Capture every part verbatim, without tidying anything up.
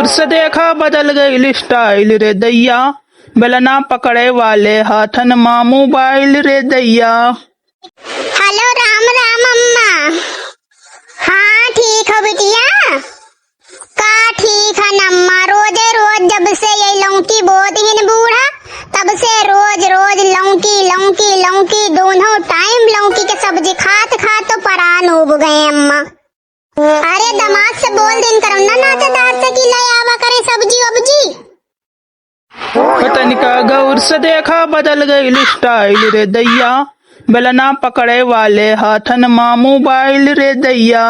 से देखा बदल गइल style रे दैया, बेलना पकड़े वाले हाथन मा mobile रे दैया। Hello, राम राम अम्मा। हाँ, ठीक हो बिटिया? का ठीक है नम्मा, रोजे रोज जब से ये लौकी बोत हिन बूढ़ा, तब से रोज रोज लौकी, लौकी, लौकी, दोनों time लौकी के सब्जी खात खात तो परान उब गए अम्मा। अरे, दामाद से बोल दिन करो ना, नातेदार से कि ले आवा करे सब्जी वब्जी। तनिका गौर से देखा, बदल गइल style रे दैया, बेलना पकड़े वाले हाथन मा mobile रे दैया।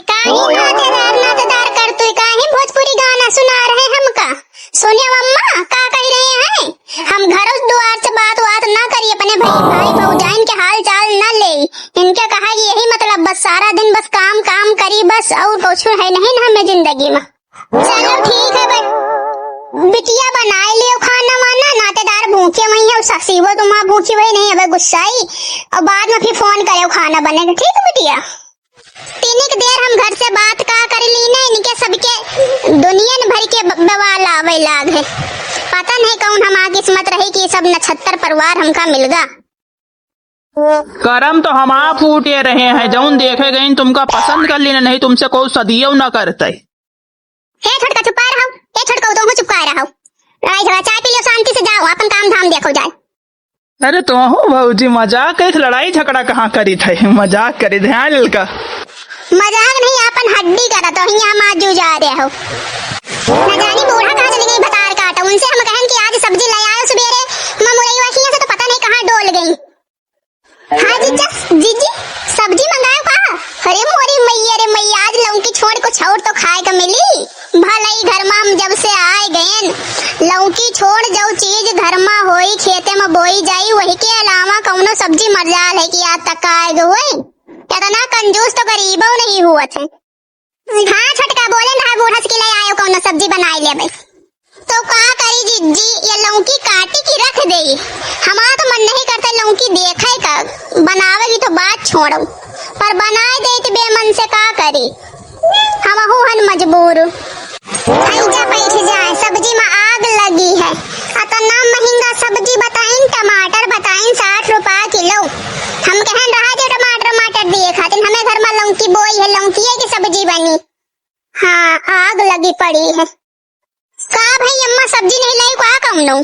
काहे नातेदार, नातेदार करतू, काहे भोजपुरी गाना सुना रहे हमका? सुनियो अम्मा, का कह रहे हैं? हम घर द्वार से बात, बात ना करी, अपने भाई, भाई भौजाइन के हाल चाल ना ले। इनके कहा कि यही मतलब, बस सारा दिन बस काम, काम करी बस, और कुछ है नहीं ना हमें जिंदगी में। चलो ठीक है बे-, बिटिया बनाए लियो खाना वाना, नातेदार भूखे वही है, ससीवो तुम्हारा भूखी वही नहीं, अब गुस्साई, और बाद में फिर फोन करो खाना बने के, ठीक है बिटिया? तिनिक देर हम घर से बात का कर ली ना, इनके सबके दुनियन भर के ब-, बवाल आवे लाग है। पता नहीं कौन हमार किस्मत रही कि सब नक्षत्र परिवार हमका मिल गा। करम तो हमार फूटे रहे हैं, जौन देखे गईन तुमका पसंद कर लीन, नहीं तुमसे कोई सदियो न करते। हे छोटका चुप कर रहो, हे छोटका तुहूँ चुप कर रहो। लड़ाई झगड़ा चाय पी लियो, शांति से जाओ, अपन काम धाम देखो जाए। अरे तो हो भौजी, मजाक करित, लड़ाई झगड़ा कहाँ करित है, मजाक करित है, हाँ ललका? मजाक नहीं, अपन हड्डी करत हो, हियाँ हम आजू जा रहे हो। न जानी बूढ़ा कहाँ चली गई भतार काटा, उनसे हम कहन कि आज सब्जी ले आयो सुबेरे, ममुरई वही से तो पता नहीं कहाँ डोल गई। हाँ जीजा, जीजी, सब्जी मंगायो का? अरे मोरी मैया रे मैया, आज लौकी छोड़ कुछ और तो खाए का मिली। भलई घर मा हम जब से आए गएन, लौकी छोड़ जौ चीज घर मा होई, खेते मा बोई जाई, वही के अलावा कौनो सब्जी मरजाल है कि आज तक आए गए होई। इतना कंजूस तो गरीबो नहीं हुआ थे। हाँ छोटका, बोले ना बूढ़ा से कि ले आयो कौनो सब्जी बनाई लेबे। तो का करी जिज्जी, ये लौकी काटी की रख देई। हमारा तो मन नहीं करता लौकी देखे का, बनावे की तो बात छोड़ो, पर बनाए देत बेमन से का करी, हमहू हन मजबूर। आई जा बैठ जाए, सब्जी में आग लगी है। अतना महंगा सब्जी बताइन, टमाटर बताइन साठ रुपया किलो। हम कहन रहा जे टमाटर, टमाटर दिए खातिर, हमें घर में लौकी बोई है, लौकी है कि सब्जी बनी। हाँ, आग लगी पड़ी है। का भाई अम्मा सब्जी नहीं लाई का कौनो?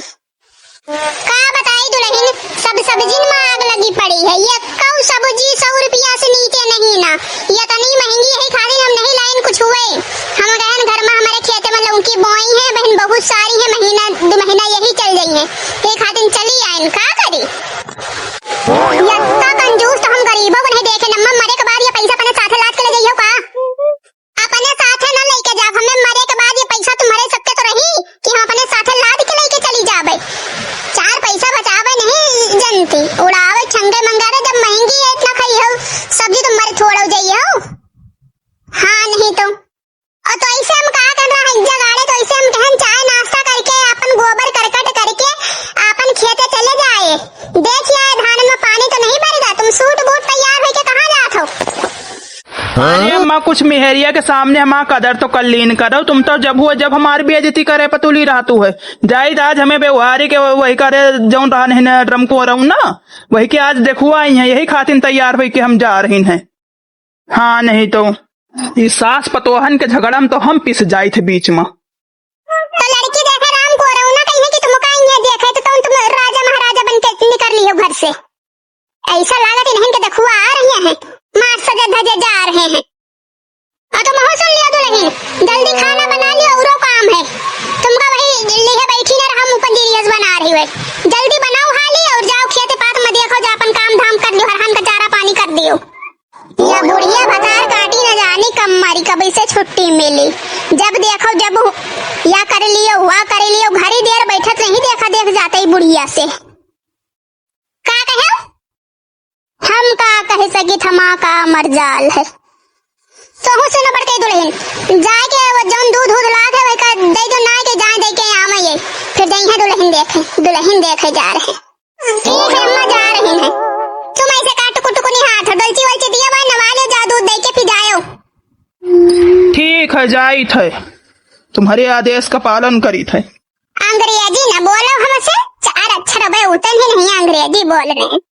का बताई दुलहिन, सब सब्जिन में आग लगी पड़ी है। ये कौ सब्जी सौ रुपया से नीचे नहीं ना। ये इतनी महंगी है, खाली हम नहीं लाइन कुछ हुए। हम कहन घर में हमारे खेते में लौकी बोई है, बहन बहुत सारी है, महीना दो महीना यही चल जाई है। ये खातिर चली आइन, का करी? इतना कंजूस तो हम गरीबों को नहीं देखे नम्मा, मरे के बाद ये पैसा अपने साथे लाद के ले जाइयो का? अपने साथे न लेके जाब, हमें मरे के बाद ये पैसा तुम्हारे सबके तो रही कि हम अपने साथे लाद के लेके चली जाबे। चार पैसा बचावे नहीं जनती, उड़ावे छंगे मंगारे, जब महंगी है इतना खाई हो सब्जी तो मर थोड़ो जाई हो। हाँ नहीं तो। और तो ऐसे हम का कर रहा है जगाड़े, तो ऐसे हम कहन चाय नाश्ता करके अपन गोबर करकट करके अपन खेते चले जाए। देखिए धान में पानी तो नहीं भरेगा, तुम सूट बूट तैयार होके कहाँ जात हो? अरे अम्मा, कुछ मेहरिया के सामने हमार कदर तो कर लीन करो। तुम तो जब हुआ जब हमारी बेइज्जती करे पतुली रहतू है। जाई त आज हमें व्यवहारी के वही करे जौन रहन है न ड्रम को रहू ना, वही के आज देखुआ आई हैं, यही खातिर तैयार हुई कि हम जा रही हैं। हाँ नहीं तो ई सास पतोहन के झगड़ा में तो हम पिस जाई थे बीच में। तो लड़की देखे राम को रहू ना कहीं कि तुम का यहाँ देखे तो तुम, तुम राजा महाराजा बन के निकल लियो घर से। ऐसा लागत इन्हन के देखुआ आ रही है, मार सजे धजे जा रहे हैं। और तुम हो सुन लियो दुलहिन, जल्दी खाना बना लियो, औरो काम है तुमका, वही लिहे बैठी ना रहा, मुँह पर जीरियस बना रही है। जल्दी बनाओ हाली और जाओ खेते पात में देखो, जा अपन काम धाम कर लियो, हरहन का चारा पानी कर दियो। या बुढ़िया भतार काटी न जानी कब मरी, कब इसे छुट्टी मिली। जब देखो जब हु-, या कर लियो, हुआ कर लियो, घरी देर बैठत नहीं देखा देख जाते ही बुढ़िया से। का कहे? हम का कह सकित, हमा का मरजाल है। तोहू सुनो बड़के दुलहिन, जाए के वो जौन दूध दूध लाग है, वही का दे दो ना के जाए दे के आवे ये। फिर जई है दुलहिन देखे, दुलहिन देखे जा रहे। ठीक है अम्मा, जा रही है। तुम ऐसे का टुकु टुकु नहीं हाथ, डोलची वोलची दिया भाई, नवा लियो, जा दूध दे के फिर जायो। ठीक है, जाइत है। तुम्हारे आदेश का पालन करीत है। अंग्रेजी न बोलो हमसे, चार अक्षर अबे उतन ही नहीं अंग्रेजी बोल रहे।